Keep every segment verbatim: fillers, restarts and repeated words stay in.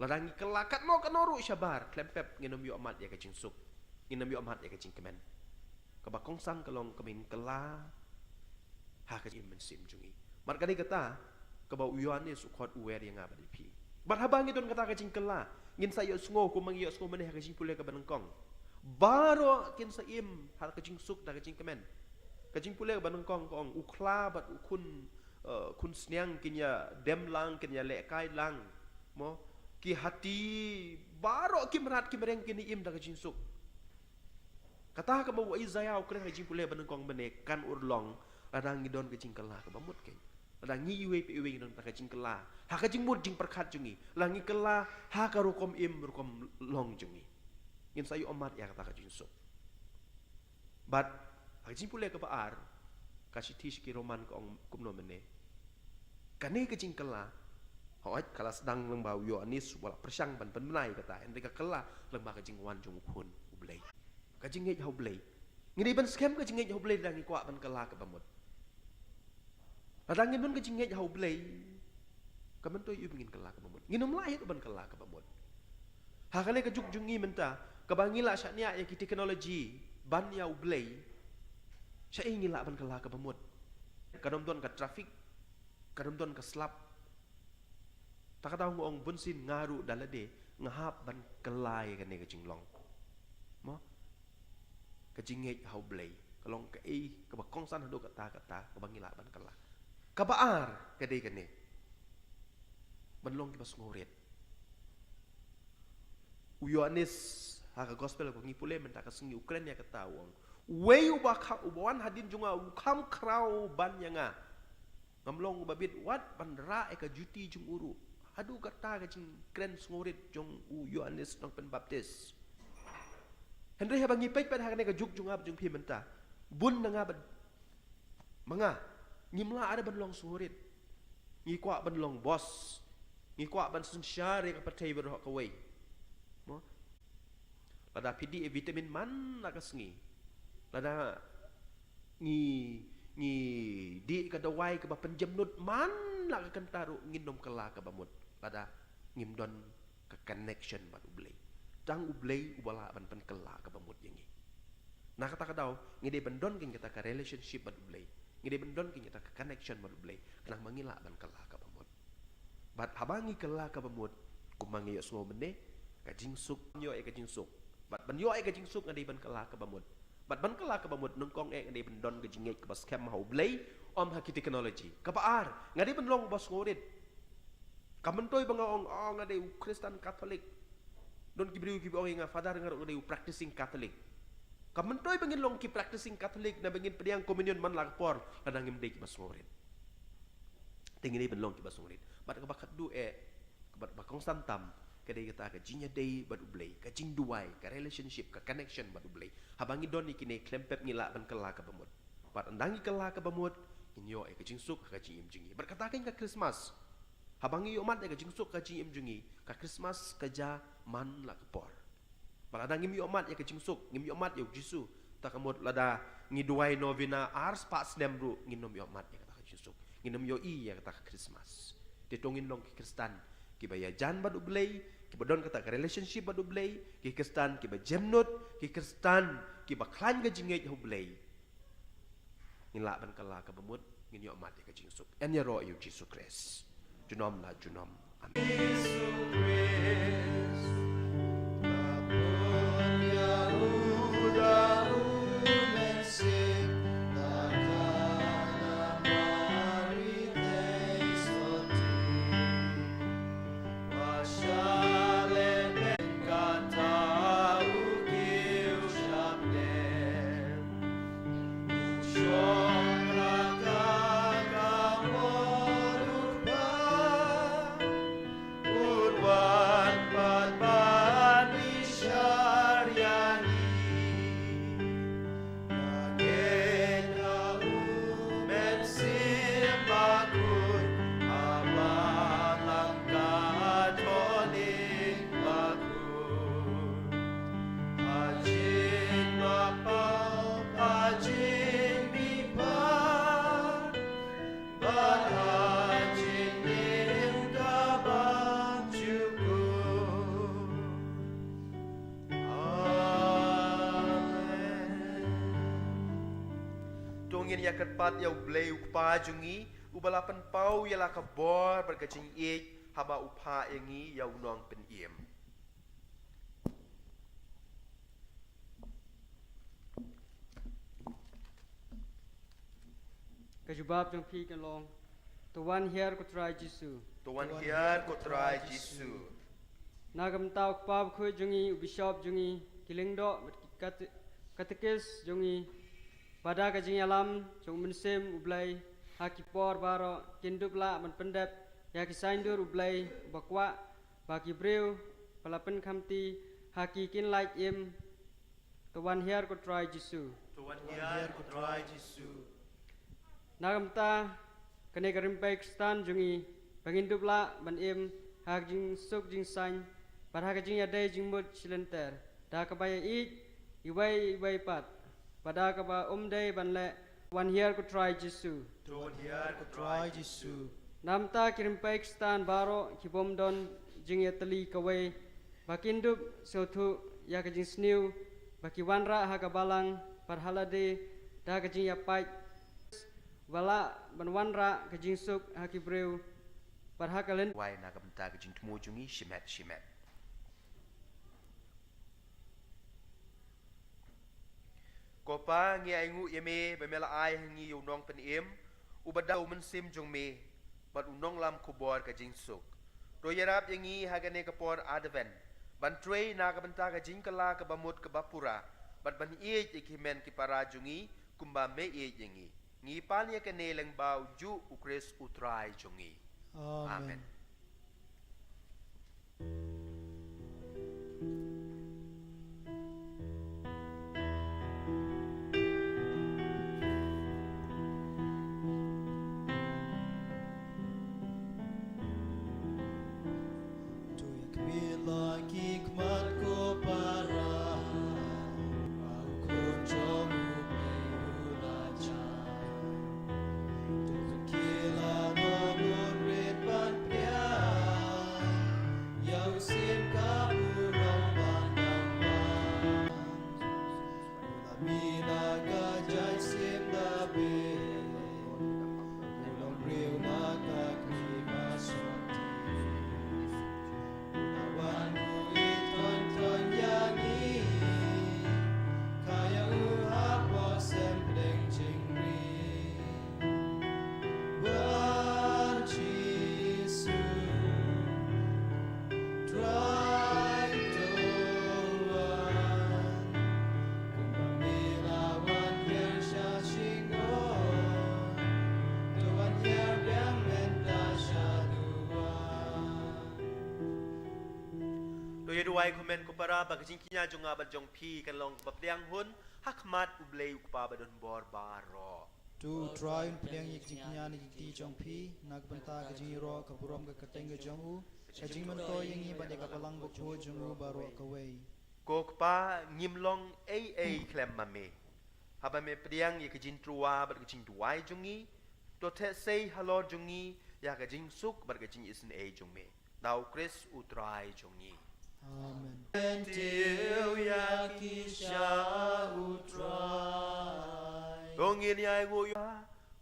Lada ngi kylla katno katno ruh shabar, khlem pep ngin ym ïoh mad ïa ka jingsuk, ngin ym ïoh mad ïa ka jingkmen. Kaba kongsan ka long ka mynkylla ha ka jingmynsiem jong ngi. Bad ka dei kata kaba u Ïoannis u khot u wer ïa nga bad ïa phi. Bad haba ngi don kata ka jingkylla, ngin sa ïohsngew kumba ngi ïohsngew mynne ha ka jingpule kaba nyngkong. Baroh kin sa im ha ka jingsuk da ka jingkmen. Ka jingpule kaba nyngkong ka ong, u khla bad u khun, eh, khun sniang kin ïa dem lang, kin ïa lehkai lang. Mo, ki hati baroh ki mrad ki mreng kin im da ka jingsuk. Kata kaba u Isaiah u kren ha ka jingpule ba nyngkong mynne kan urlong lada ngi don ka jingkylla kaba mut keiñ. Lada ngi iwei pa iwei ngi don kata ka jingkylla ha ka jingmut jingpyrkhat jong ngi, lada ngi kylla ha ka rukom im rukom long jong ngi, ngin sa ïoh mad ïa kata ka jingsuk. Bad ha ka jingpule kaba ar, ka shithi sha ki Roman ka ong kumno mynne? Kane ka jingkylla, hooid, ka la sdang lyngba u Ïoannis uba la pyrshang ban pynbna ïa kata, hynrei ka kylla lyngba ka jingwan jong u Khun u Blei. Ka jingngeit ha u Blei. Ngi dei ban skhem ka jingngeit ha u Blei lada ngi kwah ban kylla kaba mut. Lada ngim don ka jingngeit ha u Blei, ka myntoi ïa u ba ngin kylla kaba mut? Ngin ym lah ïa u ban kylla kaba mut. Ha kane ka juk jong ngi mynta, kaba ngi la shaniah ïa ki technology ban ïa u Blei, shaei ngi lah ban kylla kaba mut? Kan ym don ka traffic, kan ym don ka slap. Ta ka daw nga ong bunsien nga ruh da lade nga hap ban kylla ïa kane ka jinglong. Mo? Ka jingngeit ha u Blei ka long kaei kaba kongsan haduh katta katta kaba ngi lah ban kylla. Kaba ar ka dei kane, ban long kiba sngewrit. U Ïoannis ha ka gospel ba ngi pule mynta ka sngi u kren ïa kata, u ong, uwei uba kha-, uba wan hadien jong nga u kham khraw ban ïa nga. Ngam long uba bit wat ban rah ïa ka juti jong u ruh. Haduh katta ka jingkren sngewrit jong u Ïoannis Nongpynbaptis. Hynrei haba ngi peit pat ha kane ka juk jong nga bad jong phi mynta, bun na nga bad ma nga, ngim lah re ban long sngewrit. Ngi kwah ban long boss. Ngi kwah ban synshar ïa ka pyrthei baroh kawei. Mo? Lada phi dih vitamin man la ka sngi, lada ngi, ngi dih ka dawai kaba pynjemnud man la ka kynta ruh, ngin ym kylla kaba mut lada ngim don ka connection bad u Blei. Tang u Blei uba lah ban pynkylla kaba mut ïa ngi. Na kata ka daw ngi dei ban don keiñ kata ka relationship bad u Blei. Ngi dei ban don keiñ kata ka connection bad u Blei khnang ba ngi lah ban kylla kaba mut. Bad haba ngi kylla kaba mut, kumba ngi ïohsngew mynne, ka jingsuk, ïoh ïa ka jingsuk. Bad ban ïoh ïa ka jingsuk nga dei ban kylla kaba mut. Bad ban kylla kaba mut nyngkong eh nga dei ban don ka jingngeit kaba skhem ha u Blei, ym ha ki technology. Kaba ar, nga dei ban long uba sngewrit. Kam myntoi ba nga ong, oh, nga dei u Khristan Katholik. Don ki briew kiba ong ïa nga, Father, nga ruh nga dei u practicing Catholic. Kam myntoi ba ngin long ki practicing Catholic naba ngin pdiang communion man la ka por lada ngim dei kiba sngewrit. Te ngi dei ban long kiba sngewrit. Bad kaba khatduh eh, kaba, ba kongsan tam, ka dei kata ka jingïadei bad u Blei, ka jingduwai, ka relationship, ka connection bad u Blei. Haba ngi don ïa kine, khlem pep ngi lah ban kylla kaba mut. Bad ynda ngi kylla kaba mut, ngin ïoh ïa ka jingsuk ha ka jingim jong ngi. Bad kata keiñ ka Christmas. Haba ngi ïoh mad ïa ka jingsuk ha ka jingim jong ngi, ka Christmas ka jia man la ka por. Bad lada ngim ïoh mad ïa ka jingsuk, ngim ïoh mad ïa u Jisu, ta ka mut lada ngi duwai novena ar spah snem ruh, ngin ym ïoh mad ïa kata ka jingsuk. Ngin ym ïohi ïa kata ka Christmas. Te to ngin long ki Khristan kiba ïajan bad u Blei, kiba don kata ka relationship bad u Blei, ki Khristan kiba jemnud, ki Khristan kiba khlaiñ ka jingngeit ha u Blei. Ngin lah ban kylla kaba mut, ngin ïoh mad ïa ka jingsuk. Yn ïaroh ïa u Jisu Khrist junom la junom. Amen. Ngin ïa kyrpad ïa U Blei U Kpa jong ngi, uba la pynpaw ïa la ka bor bad ka jingïeit haba u phah ïa ngi ïa u Nongpynim. Ka jubab jong phi kan long: To wan hiar ko Trai Jisu. To wan hiar ko Trai Jisu. Na ka bynta u Kpa Bakhuid jong ngi, u Bishop jong ngi, ki lyngdoh bad ki kate-, katekis jong ngi, bad da ka jingïalam jong u Mynsiem U Blei, ha ki por baroh kin dup lah ban pyndep ïa ki saiñdur U Blei uba kwah, ba ki briew ba la pynkhamti ha ki kin lait im. To wan hiar ko Trai Jisu. To wan hiar ko Trai Jisu. Na ka bynta kane ka rympei Khristan jong ngi, ba ngin dup lah ban im ha ka jingsuk jingsaiñ bad ha ka jingïadei jingmut shilynter, da kaba ïaieit iwei iwei pat, bad da kaba ym dei ban leh. Wan hiar ko Trai Jisu. To wan hiar ko Trai Jisu. Na ka bynta ki rympei Khristan baroh ki bym don jingïatylli kawei, ba kin dup sngewthuh ïa ka jingsniew ba ki wanrah ha ka balang bad ha lade da ka jingïapait, ba lah ban wanrah ka jingsuk ha ki briew bad ha ka lynti. Wai na ka bynta ka jingthmu jong ngi shimet shimet. Ko Pa, ngi ainguh ïa me ba me la ai ha ngi ïa u Nongpynim, uba da u Mynsiem jong me bad u nonglam khubor ka jingsuk. To ïarap ïa ngi ha kane ka por Advent ban trei na ka bynta ka jingkylla kaba mut kaba pura, bad ban ïeit ïa ki hynmen ki para jong ngi kumba me ïeit ïa ngi. Ngi pan ïa kane lyngba u juh u Khrist u Trai jong ngi. Amen. Amen. To ïa khmih la ki khmat ko para, ba u Khun jong U Blei u la jan. To pynkhih la u nongbud rit ban pdiang ïa u siem ka burom ban dang ban. U la mih na ka jaiñsiem Dabid, u long briew na ka kmie ba shongkun. U la wan u ïeit thon thon ïa ngi, kha ïa u hapoh sem pdeng jingri. Wan Jisu, Trai to wan, kumba me la wan hiar sha shynrong, to wan hiar biang mynta shaduwan. To ïa duwai kumne ko para ba ka jingkñia jong nga bad jong phi kan long kaba pdiang hun ha khmat U Blei U Kpa ba don bor baroh. To U Trai un pdiang ïa ka jingkñia na ki kti jong phi, na ka bynta ka jingïaroh ka burom ka kyrteng ka jong u, ka jingmyntoi ïa ngi bad ïa ka balang bakhuid jong u baroh kawei. Ko Kpa, ngim long ei ei khlem ma me. Haba me pdiang ïa ka jingtyrwa bad ka jingduwai jong ngi, to theh sei halor jong ngi ïa ka jingsuk bad ka jingisynei jong me. Da U Khrist U Trai jong ngi. Amen. Kyntiew ïa ki sha U Trai. To ngin ïa ainguh ïa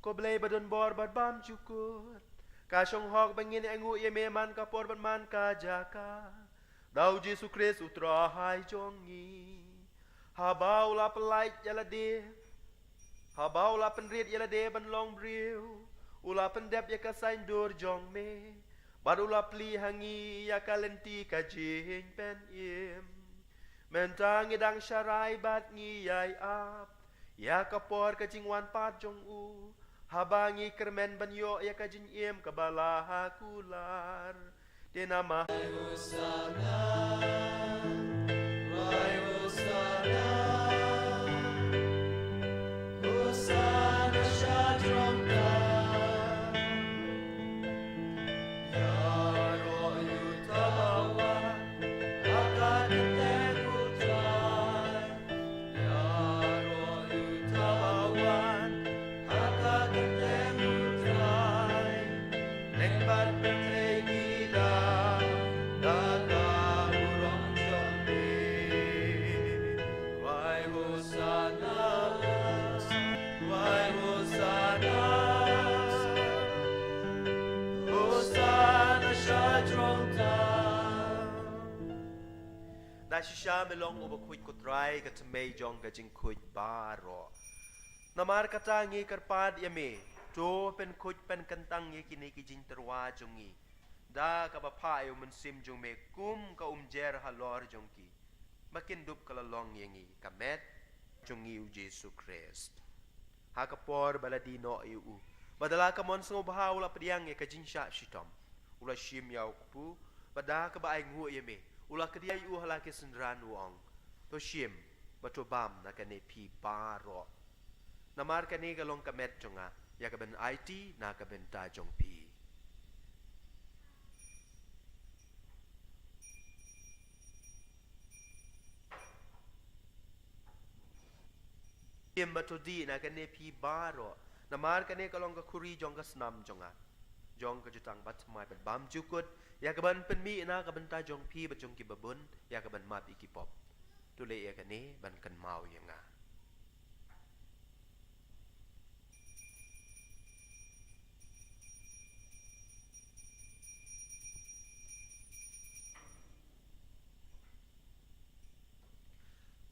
ko Blei ba don bor bad bymjukut. Ka shong hok ba ngin ainguh ïa me man ka por bad man ka jaka. Da U Jisu Khrist U Trai jong ngi. Haba u la pynlait ïa lade, haba u la pynrit ïa lade ban long briew, u la pyndep ïa ka saiñdur jong me, bad u la plie ha ngi ïa ka lynti ka jingpynim. Mynta ngi dang sharai bad ngi ïai ap ïa ka por ka jingwan pat jong u, haba ngi kyrmen ban ïoh ïa ka jingim kaba la kular. Te namar. Hosanna, Hosanna, Hosanna sha throne. Ïaroh ïa uta uba wan ha ka kyrteng U Trai. Ïaroh ïa uta uba wan ha ka kyrteng U Trai. Leng bad pyrthei ki da da ka burom Shisha me long uba khuid, ko Trai, ka thymmei jong ka jingkhuid baroh. Namar kata ngi kyrpad ïa me, to pynkhuid pynkyntang ïa kine ki jingtyrwa jong ngi da kaba phah ïa u Mynsiem jong me kum ka umjer halor jong ki, ba kin dup ka la long ïa ngi ka met jong ngi u Jisu Khrist. Ha ka por ba la die noh ïa u, bad da la ka mon sngewbha u la pdiang ïa ka jingshah shitom, u la shim ïa u kpu, bad da kaba ainguh ïa me u la kdiah ïa u ha la ki synran, u ong: To shim bad to bam na kane phi baroh, namar kane ka long ka met jong nga, ïa ka ban aiti na ka bynta jong phi. Shim bad to dih na kane phi baroh, namar kane ka long ka khuri jong ka snam jong nga, jong ka jutang bathymmai bad bymjukut, ïa ka ban pynmih na ka bynta jong phi bad jong kiba bun, ïa ka ban map ïa ki pop. To leh ïa kane ban kynmaw ïa nga.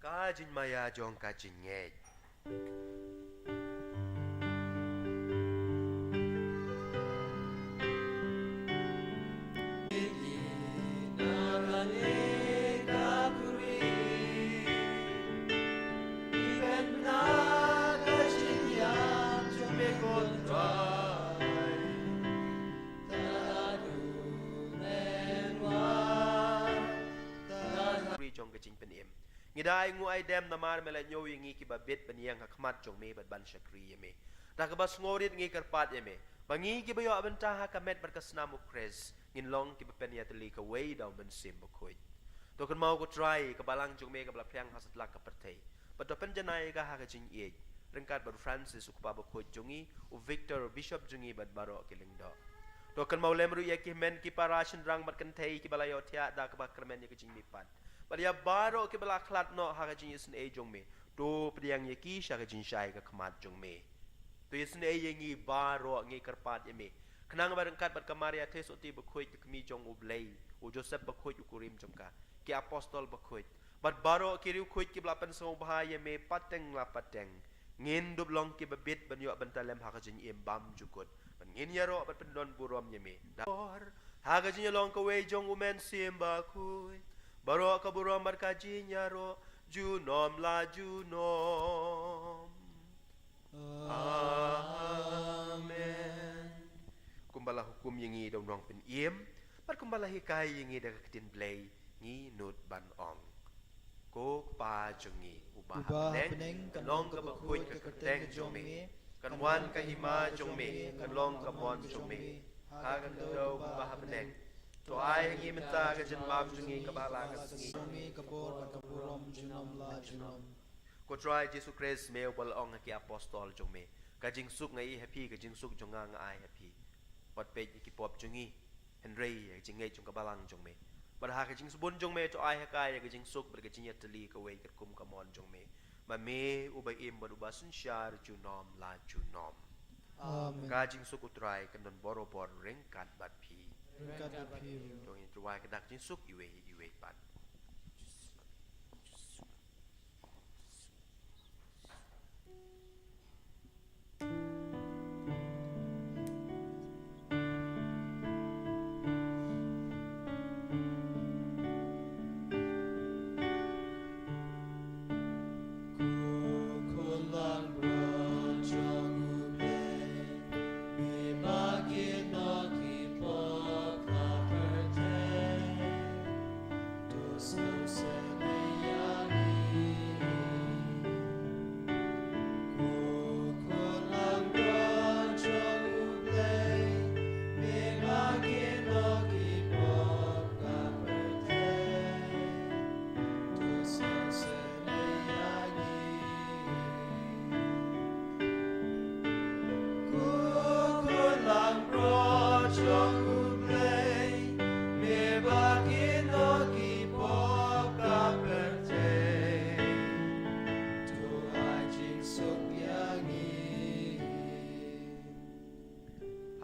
Ka jingmaïa jong ka jingngeit. Ri jong ka jingpynim. Ngi da ai nguh ai dem namar me la ñiew ïa ngi kiba bit ban ïeng ha khmat jong me bad ban shakri ïa me. Da kaba sngewrit ngi kyrpad ïa me ba ngi kiba ïoh bynta ha ka met bad ka snam u Khrist ngin long kiba pynïatylli kawei da u Mynsiem Bakhuid. To kynmaw ko Trai ka balang jong me kaba la phriang ha satlak ka pyrthei, bad to pynjanai ïa ka ha ka jingïeit ryngkat bad u Francis u kpa bakhuid jong ngi, u Victor u bishop jong ngi bad baroh ki lyngdoh. To kynmaw lem ruh ïa ki hynmen ki para shynrang bad kynthei kiba la ïohthiah da kaba kyrmen ïa ka jingmihpat, bad ïa baroh kiba la khlad noh ha ka jingïasynei jong me. To pdiang ïa ki sha ka jingshai ka khmat jong me. To ïasynei ïa ngi baroh, ngi kyrpad ïa me, khnang ba ryngkat bad ka Maria Theisotti bakhuid, ka kmie jong u Blei, u Joseph bakhuid u kurim jong ka, ki apostol bakhuid, bad baroh ki riewkhuid kiba la pynsngewbha ïa me pateng la pateng, ngin dup long kiba bit ban ïoh bynta lem ha ka jingim bymjukut, bad ngin ïaroh bad pyndon burom ïa me. Da ha ka jingïalong kawei jong u Mynsiem Bakhuid, baroh ka burom bad ka jingïaroh junom la junom. Amen. Kumba la hukum ïa ngi da u Nongpynim, bad kumba la hikai ïa ngi da ka ktien Blei, ngi nud ban ong: Ko Kpa jong ngi uba ha bneng, kan long kaba khuid ka kyrteng jong me, kan wan ka hima jong me, kan long ka mon jong me ha ka khyndew kumba ha bneng. To ai ïa ngi mynta ka jingbam jong ngi kaba ha la ka sngi. Jong me ka bor bad ka burom junom la junom. Ko Trai Jisu Khrist, me uba la ong ha ki apostol jong me: Ka jingsuk nga ïoh ha phi, ka jingsuk jong nga nga ai ha phi. Wat peit ïa ki pop jong ngi, hynrei ïa ka jingngeit jong ka balang jong me. Bad ha ka jingsbun jong me to ai ha ka ïa ka jingsuk bad ka jingïatylli kawei katkum ka mon jong me, ma me uba im bad uba synshar junom la junom. Amen. Ka jingsuk u Trai kan don barabor ryngkat bad phi. Ryngkat bad phi ruh. To ngin rwai ka dak jingsuk iwei iwei pat.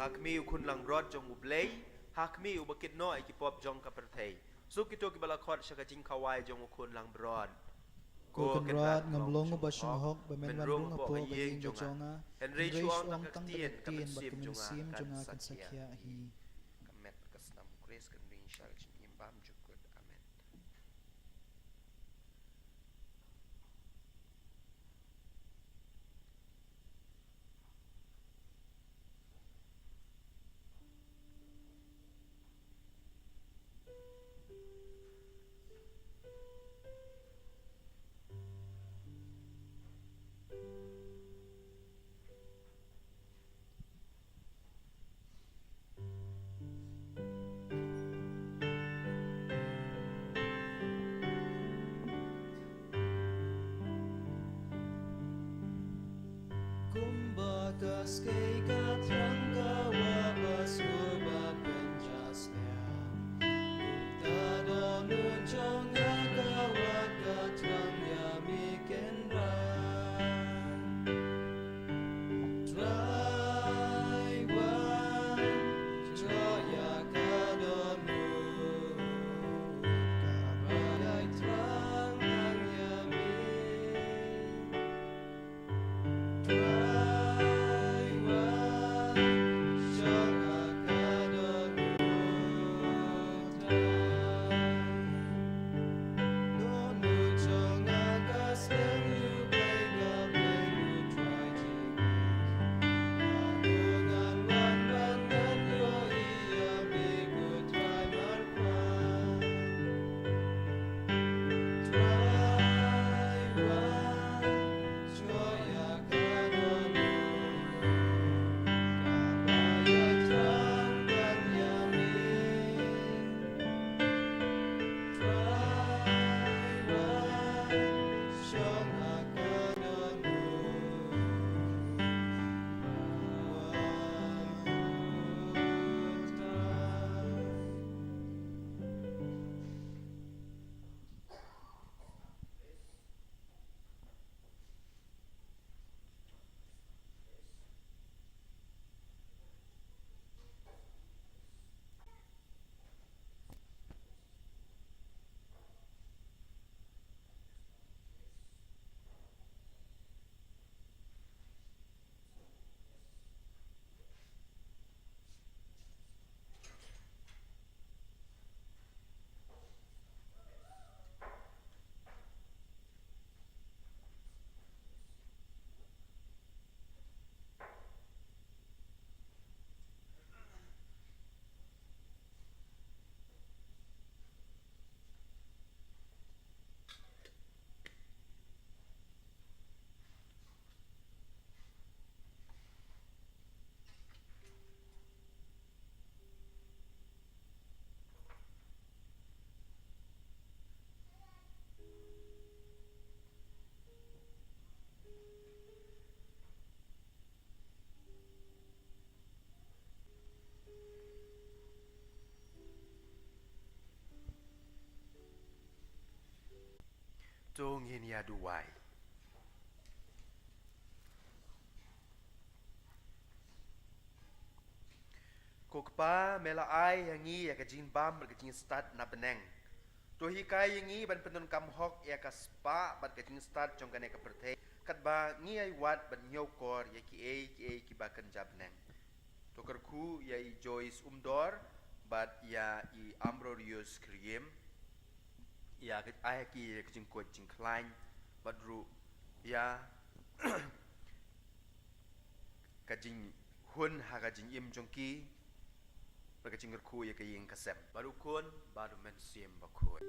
Ha khmih u Khun Langbrot jong U Blei, ha khmih uba kit noh ïa ki pop jong ka pyrthei, Suk kito kiba la khot sha ka jingkhawai jong u Khun langbrot. Ko Kynrad, ngam long uba shynghok ba men wan rung hapoh ka ïing ka jong nga, hynrei shu ong tang ka ktien bad ka mynsiem jong nga kan sa khiah hi. Ka met ka snam Khrist kan ring sha ka jingim bymjukut. Amen. Kumba ka skei ka thrang ka wah ba skur ba pynjah sniang, kumta dohnud jong nga ka wah ka thrang ïa me Kynrad. Trai wan, jngoh ïa ka dohnud, kaba dei thrang nang ïa me. To ngin ïa duwai. Ko Kpa, me la ai ïa ngi ïa ka jingbam bad ka jingstad na bneng. To hikai ïa ngi ban pyndonkam hok ïa ka spah bad ka jingstad jong kane ka pyrthei, katba ngi ai wad bad ñiewkor ïa kiei kiei kiba kynja bneng. To kyrkhu ïa i Joyce Umdor bad ïa i Ambrosius Kyriem, ïa ka, ai ki ïa ka jingkoit jingkhlaiñ bad ruh ïa ka jinghun ha ka jingim jong ki, bad ka jingkyrkhu ïa ka ïing ka sem. Bad U Khun bad U Mynsiem Bakhuid.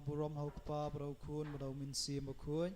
Burom ha U Kpa, bad ha U Khun, bad ha U Mynsiem Bakhuid.